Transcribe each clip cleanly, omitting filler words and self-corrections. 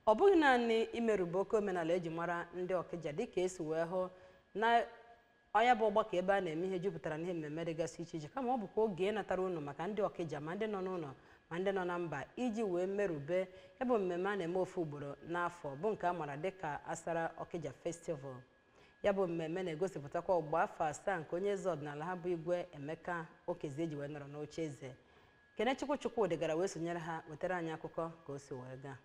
Ọ bụghị naanị imerube oke omenala eji mara ndị Ọkịja, dịka esi wee hụ na ọnya bụ ọgbakọ ebe a na-eme ihe jupụtara n'ihe mmemme dịgasị iche iche, kama ọ bụkwa oge ịnatara unu maka ndị Ọkịja, ma ndị nọ n'ụlọ ma ndị nọ na mba, iji wee merube ya bụ mmemme a na-eme ofu ugboro n'afọ, bụ nke a mara dịka Asara Ọkịja Festival. Ya bụ mmemme na-egosipụtakwa ọgbọ afọ 7 nke onye eze ọdịnala ha bụ Igwe Emeka Okezie ji wee nọrọ n'oche eze. Kenechukwu Chukwudị gara wee sonyere ha, wetara anyị akụkọ ka o si wee gaa.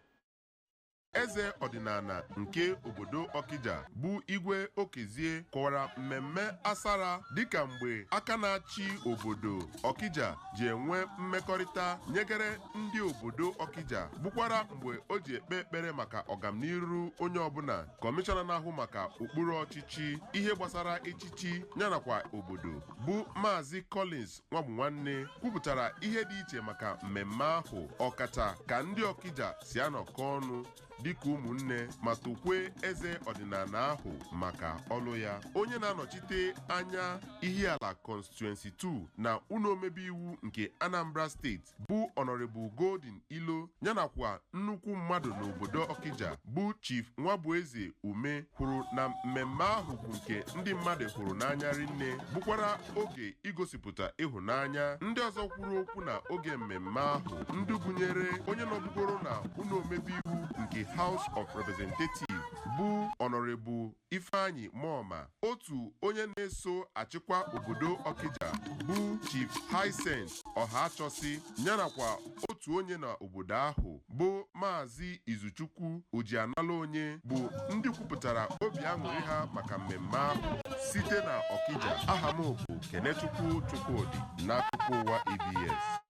Eze ọdịnala nke obodo Ọkịja bụ Igwe Okezie kọwara mmemme Asara dịka mgbe aka na-achị obodo Ọkịja ji enwe mmekọrịta nyegere ndị obodo Ọkịja, bụkwara mgbe o ji ekpe ekpere maka ọganiru onye ọbụla. Kọmishọna na-ahụ maka okpuru ọchịchị, ihe gbasara echichi yanakwa obodo bụ Maazị Collins Nwabunwanne kwupụtara ihe dị iche maka mmemme ahụ, ọkacha ka ndị Ọkịja si anọkọ ọnụ dịka ụmụnne ma tokwe eze ọdịnala ahụ maka ọlụ ya. Onye na-anọchite anya Ihiala Constituency 2 na ụlọ omebe iwu nke Anambra Steeti bụ Honorable Golden Ilo, yanakwa nnukwu mmadụ n'obodo Ọkịja bụ Chief Nwabueze Ume, kwuru na mmemme ahụ bụ nke ndị mmadụ hụrụ n'anya rinne, bụkwara oge igosipụta ịhụnanya. Ndị ọzọ kwuru okwu na oge mmemme ahụ, ndị gụnyere onye nọbugoro na ụlọ omebe iwu nke House of Representatives bụ Honorable Ifeanyi Moma, otu onye na-eso achịkwa obodo Ọkịja bụ Chief Hyacinth Ọhachọsị, yanakwa otu onye na obodo ahụ bụ Maazị Izuchukwu Ojianala, onye bụ ndị kwupụtara obi aṅụrị ha maka mmemme ahụ. Site na Ọkịja, aha m bụ Kenechukwu Chukwudị n'akụkọ ụwa ABS.